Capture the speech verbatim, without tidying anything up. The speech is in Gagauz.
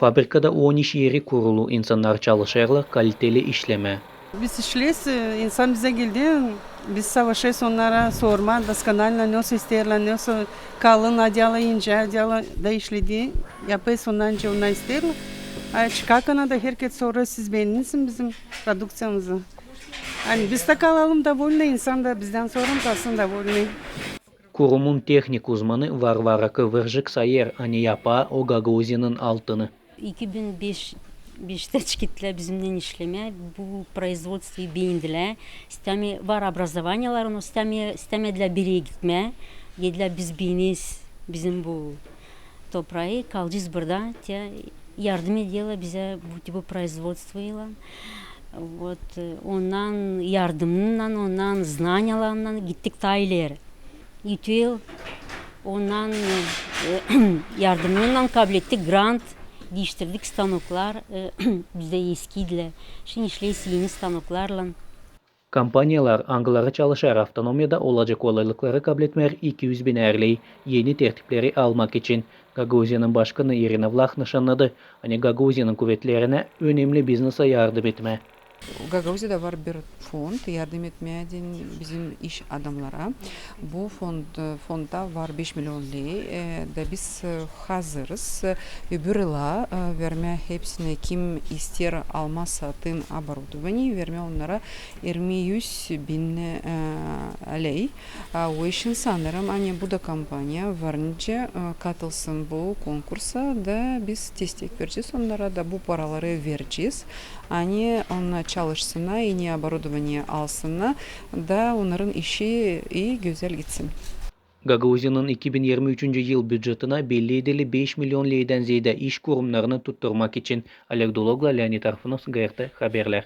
Fabrikada on iş eri kurulu, insannar çalışêrlar kaliteli işlemää. Biz işleeriz, e, insan bizä geler, biz savaşêrız onnara sormaa, досконально, nesoy isteerlär, nesoy kalın adyala, incä adyala da işledi, yapêrız ondan, nicä onnar isteerlär. A çıkarkana da herkez sorêr: siz beendiniz mi bizim produkţiyamızı? Ani biz dä kalalım довольны, insan da bizdän sora kalsın довольны. Kurumun tehnik uzmanı Varvara Kıvırcık sayêr, ani yapaa o Gagauziyanın altını. İki bin beş, beştä çıktılar bizimnän işlemää, bu производствоyu beendilär. İstämeer, var образованиелары, но istämeer, istämedilär bir erä gitmää. Dedilär: biz beeneriz bizim bu topraayı, kalacez burada, te yardım ederlär bizä bu, bu производствоylan. Вот, e, onnan yardımınnan, onnan знанияларınnan gittik taa ileri. Ütüel, onnan, e, yardımınnan kablettik grant, diiştirdik stanoklar, e, bizdä eskiydilär. Şindi işleeriz eni stanoklarlan. Kompaniyalar, angıları çalışêr avtonomiyada, olacek kolaylıkları kabletmää iki üz bin erley eni tertipleri almak için. Gagauziyanın başkanı İrina Vlah nışannadı, ani Gagauziyanın kuvetlerinä önemli biznesä yardım etmää. Gagauziyada var bir fond yardım etmää deyni bizim iş adamnara. Bu fond, fondda var beş milion ley, e, da biz, e, hazırız, e, öbür yıla, e, vermää hepsinä, kim isteer almaa satın оборудование, vermää onnara irmi üç bin, e, ley. A, o işin sanêrım, ani bu da kompaniya var nicä, e, katılsın bu konkursa, da biz destek verecez onnara, da bu paraları verecez. Ani onnar çalışsınnar, eni оборудование alsınnar, da onnarın işi ii, gözäl gitsin. Gagauziyanın iki bin irmi üçüncü yıl bücetinä belli edili beş milion leydän zeedä iş kurumnarını tutturmak için. Oleg Dologla, Leonid Arfunovs, G R T haberlär.